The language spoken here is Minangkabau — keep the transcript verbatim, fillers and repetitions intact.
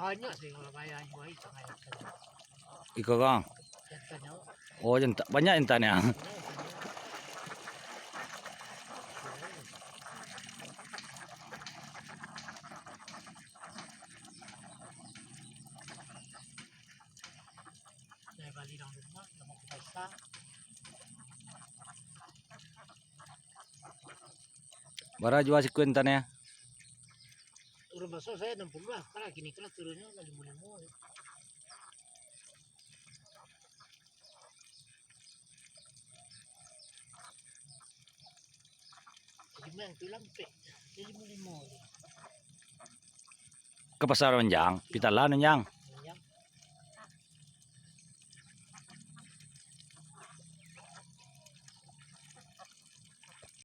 Banyak sih kalau bayar jual itu, banyak saja. Iko kang. Jantan nyo. Oh, jantan. Banyak jantan ya. Dari Bali dalam rumah, sama kita. Bara jua sikun tadi ya? Urang baso saya enam puluh lah, kalau kini kalau turunnya lima lima. Jadi main tu lampek, lima lima. Ke pasar Onjang, pitalan Onjang.